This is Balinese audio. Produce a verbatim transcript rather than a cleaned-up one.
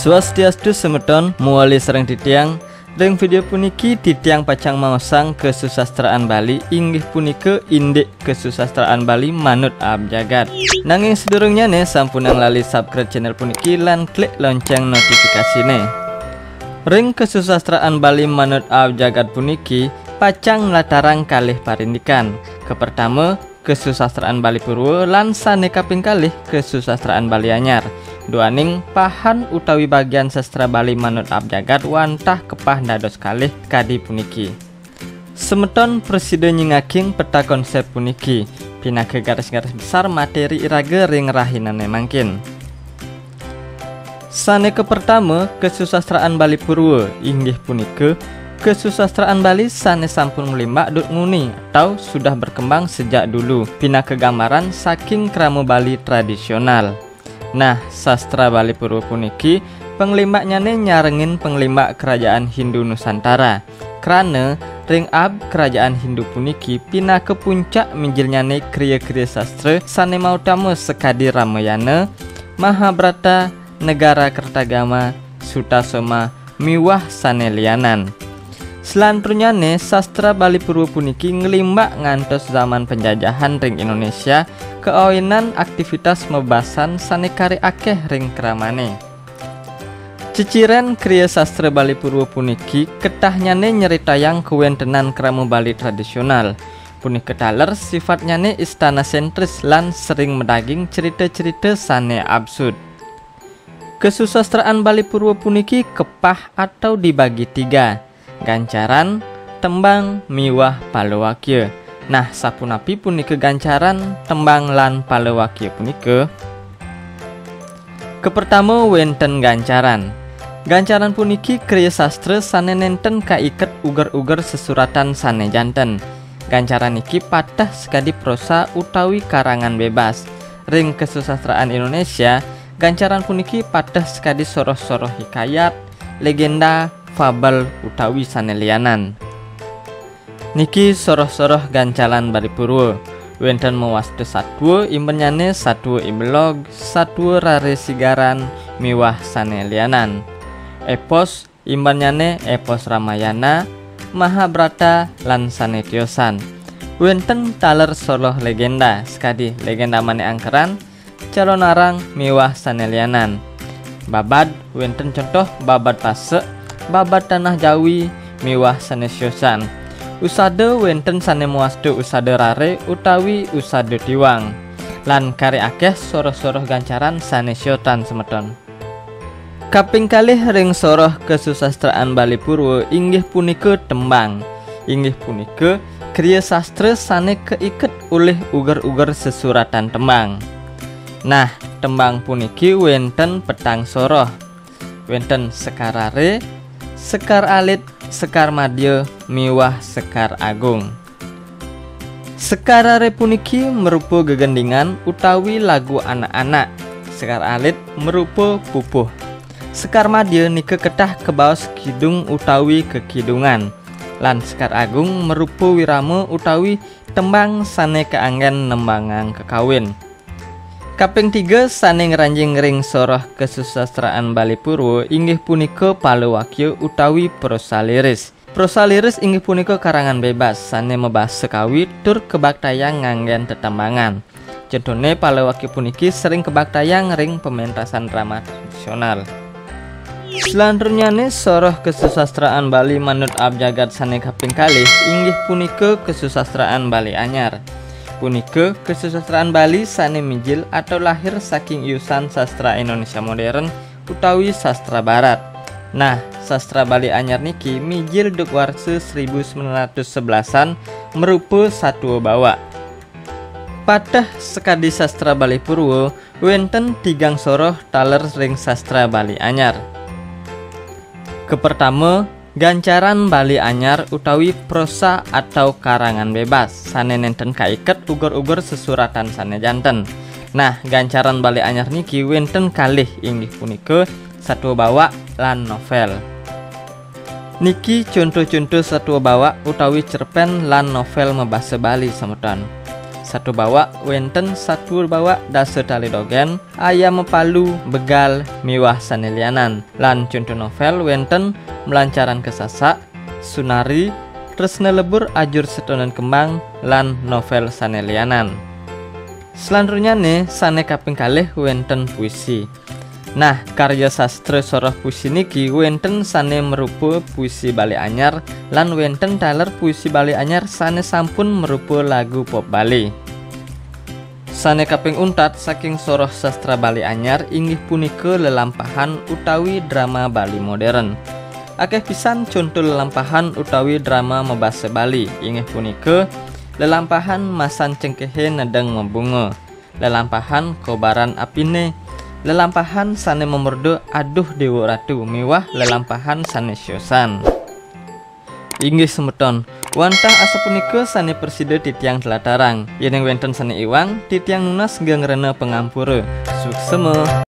Swastiastu semeton, muali sareng titiang. Ring video puniki titiang pacang maosang kasusastraan Bali, inggih punika indik kasusastraan Bali manut aab jagat. Nanging sadurungnyane sampunang lali subscribe channel puniki lan klik lonceng notifikasine. Ring kasusastraan Bali manut aab jagat puniki pacang nlatarang kalih parindikan. Kapertama, kasusastraan Bali Purwa lan sane kaping kalih kasusastraan Bali Anyar. Duaning pahan utawi bagian sastra Bali manut aab jagat wantah kepah dados kalih kadi puniki. Semeton prasida nyingaking peta konsep puniki pinaka garis-garis besar materi iraga ring rahinane mangkin. Sane kapertama, kasusastraan Bali Purwa, inggih punika kasusastraan Bali sane sampun nglimbak duk nguni atau sudah berkembang sejak dulu, pinaka gambaran saking krama Bali tradisional. Nah, sastra Bali Purwa puniki panglimbaknyane nyarengin panglimbak Kerajaan Hindu Nusantara. Krana ring aab Kerajaan Hindu puniki pinaka puncak mijilnyane kriya-kriya sastra sane mautama sakadi Ramayana, Mahabharata, Negara Kertagama, Sutasoma, miwah sane lianan. Salanturnyane, sastra Bali Purwa puniki nglimbak ngantos zaman penjajahan ring Indonesia, kaoinan aktivitas mabebasan sane kari akeh ring kramane. Ceciren kriya sastra Bali Purwa puniki ketahnyane nyeritayang kawentenan krama Bali tradisional. Punika taler sifatnyane istana sentris lan sering madaging cerita-cerita sane absurd. Kasusastraan Bali Purwa puniki kepah atau dibagi tiga, gancaran, tembang, miwah palawakya. Nah, sapunapi punika gancaran, tembang, lan palawakya punika? Kapertama, wenten gancaran. Gancaran puniki kriya sastra sane nenten kaiket uger-uger sesuratan sane janten. Gancaran niki pateh sakadi prosa utawi karangan bebas. Ring kasusastraan Indonesia, gancaran puniki pateh sakadi soroh-soroh hikayat, legenda, fabel, utawi sane lianan. Niki soroh-soroh gancaran Bali Purwa. Wenten mawasta satua, imbennyane satua I Belog, satua Rare Sigaran, miwah sane lianan. Epos, imbennyane epos Ramayana, Mahabharata, lan sane tiosan. Wenten taler soroh legenda, sakadi legenda Manik Angkeran, Calonarang, miwah sane lianan. Babad, wenten contoh babad Pasek, babad Tanah Jawi, miwah sane siosan. Usada, wenten sane mawasta usada rare utawi usada tiwang. Lan kari akeh soroh-soroh gancaran sane siosan, semeton. Kaping kalih ring soroh kasusastraan Bali Purwa inggih punika tembang. Inggih punika kriya sastra sane kaiket olih uger-uger sesuratan tembang. Nah, tembang puniki wenten petang soroh. Wenten Sekar Rare, Sekar Alit, Sekar Madya, miwah Sekar Agung. Sekar Rare puniki marupa gegendingan utawi lagu anak-anak. Sekar Alit marupa pupuh. Sekar Madya nika ketah kabaos kidung utawi kekidungan. Lan Sekar Agung marupa wirama utawi tembang sane kaanggen nembangang kakawin. Kaping tiga sane ngranjing ring soroh kasusastraan Bali Purwa inggih punika palawakya utawi prosa liris. Prosa liris inggih punika karangan bebas sane mabasa kawi tur kabaktayang nganggen tetembangan. Contone, palawakya puniki sering kabaktayang ring pementasan drama tradisional. Salanturnyane soroh kasusastraan Bali manut aab jagat sane kaping kalih inggih punika kasusastraan Bali Anyar. Punika kasusastraan Bali sane mijil atau lahir saking iusan sastra Indonesia modern utawi sastra Barat. Nah, sastra Bali Anyar niki mijil duk warsa seribu sembilan ratus sebelasan, marupa satua bawak. Pateh sakadi sastra Bali Purwa, wenten tigang soroh taler ring sastra Bali Anyar. Kapertama, gancaran Bali Anyar utawi prosa atau karangan bebas, sane nenten kaiket uger-uger sesuratan sane janten. Nah, gancaran Bali Anyar niki wenten kalih, inggih punika satua bawak lan novel. Niki conto-conto satua bawak utawi cerpen lan novel mabasa Bali, semeton. Catur Bawak wénten Satur Bawak, Dasa Tali Dogén, Ayam Mapalu, Begal, miwah sané lianan. Lan conto novél wénten Melancaran Kesasak, Sunari, Tresna Lebur Ajur Setonan Kembang, lan novél sané lianan. Selanturnya né, sané kaping kalih wénten puisi. Nah, karya sastra soroh puisi niki wénten sané marupa puisi Bali Anyar lan wénten taler puisi Bali Anyar sané sampun marupa lagu pop Bali. Sané kaping untat saking soroh sastra Bali Anyar inggih punika lelampahan utawi drama Bali modern. Akéh pisan conto lelampahan utawi drama mabasa Bali, inggih punika lelampahan Masan Cengkehé Nedeng Mabunga, lelampahan Kobaran Apiné, lelampahan sané mamurda Aduh Déwa Ratu miwah lelampahan sané siosan. Inggih semeton, wantah asapunika sané prasida titiang tlatarang. Yéning wénten sané iwang, titiang nunas geng rena pangampura. Suksema.